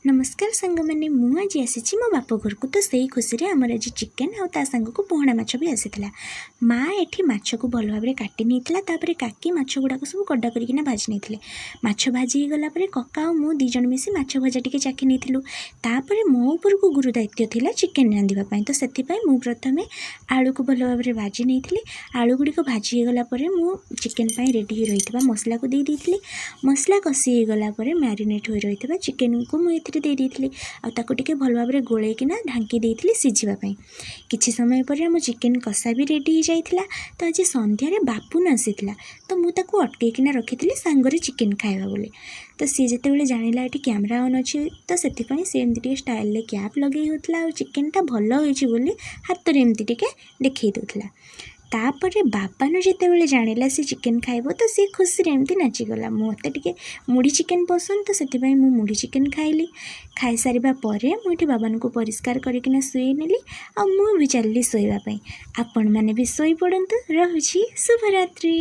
ନମସ୍କାର ସାଙ୍ଗମାନେ, ମୁଁ ଆଜି ଆସିଛି ମୋ ବାପ ଘରକୁ। ତ ସେଇ ଖୁସିରେ ଆମର ଆଜି ଚିକେନ୍ ଆଉ ତା ସାଙ୍ଗକୁ ପୋହଳା ମାଛ ବି ଆସିଥିଲା। ମା ଏଠି ମାଛକୁ ଭଲ ଭାବରେ କାଟି ନେଇଥିଲା। ତାପରେ କାକି ମାଛ ଗୁଡ଼ାକ ସବୁ କଡ଼ା କରିକିନା ଭାଜି ନେଇଥିଲେ। ମାଛ ଭାଜି ହେଇଗଲା ପରେ କକା ଆଉ ମୁଁ ଦୁଇ ଜଣ ମିଶି ମାଛ ଭଜା ଟିକେ ଚାଖି ନେଇଥିଲୁ। ତାପରେ ମୋ ଉପରକୁ ଗୁରୁ ଦାୟିତ୍ୱ ଥିଲା ଚିକେନ୍ ରାନ୍ଧିବା ପାଇଁ। ତ ସେଥିପାଇଁ ମୁଁ ପ୍ରଥମେ ଆଳୁକୁ ଭଲ ଭାବରେ ଭାଜି ନେଇଥିଲି। ଆଳୁ ଗୁଡ଼ିକ ଭାଜି ହେଇଗଲା ପରେ ମୁଁ ଚିକେନ୍ ପାଇଁ ରେଡ଼ି ହୋଇ ରହିଥିବା ମସଲାକୁ ଦେଇ ଦେଇଥିଲି। ମସଲା କଷି ହେଇଗଲା ପରେ ମ୍ୟାରିନେଟ୍ ହୋଇ ରହିଥିବା ଚିକେନ୍କୁ ମୁଁ ଏଥିରେ ଦେଇ ଦେଇଥିଲି ଆଉ ତାକୁ ଟିକେ ଭଲ ଭାବରେ ଗୋଳେଇକିନା ଢାଙ୍କି ଦେଇଥିଲି ସିଝିବା ପାଇଁ। କିଛି ସମୟ ପରେ ଆମ ଚିକେନ୍ କଷା ବି ରେଡ଼ି ହେଇଯାଇଥିଲା। ତ ଆଜି ସନ୍ଧ୍ୟାରେ ବାପୁନ ଆସିଥିଲା, ତ ମୁଁ ତାକୁ ଅଟକେଇକିନା ରଖିଥିଲି ସାଙ୍ଗରେ ଚିକେନ୍ ଖାଇବା ବୋଲି। ତ ସିଏ ଯେତେବେଳେ ଜାଣିଲା ଏଠି କ୍ୟାମେରା ଅନ୍ ଅଛି, ତ ସେଥିପାଇଁ ସିଏ ଏମିତି ଟିକେ ଷ୍ଟାଇଲରେ କ୍ୟାପ୍ ଲଗେଇ ହେଉଥିଲା ଆଉ ଚିକେନ୍ଟା ଭଲ ହୋଇଛି ବୋଲି ହାତରେ ଏମିତି ଟିକେ ଦେଖେଇ ଦେଉଥିଲା। ତାପରେ ବାବାନ ଯେତେବେଳେ ଜାଣିଲା ସେ ଚିକେନ୍ ଖାଇବ, ତ ସିଏ ଖୁସିରେ ଏମିତି ନାଚିଗଲା। ମୋତେ ଟିକେ ମୁଢ଼ି ଚିକେନ୍ ପସନ୍ଦ, ତ ସେଥିପାଇଁ ମୁଁ ମୁଢ଼ି ଚିକେନ୍ ଖାଇଲି। ଖାଇସାରିବା ପରେ ମୁଁ ଏଠି ବାବାନକୁ ପରିଷ୍କାର କରିକିନା ଶୁଏଇ ନେଲି ଆଉ ମୁଁ ବି ଚାଲିଲି ଶୋଇବା ପାଇଁ। ଆପଣମାନେ ବି ଶୋଇପଡ଼ନ୍ତୁ। ରହୁଛି, ଶୁଭରାତ୍ରି।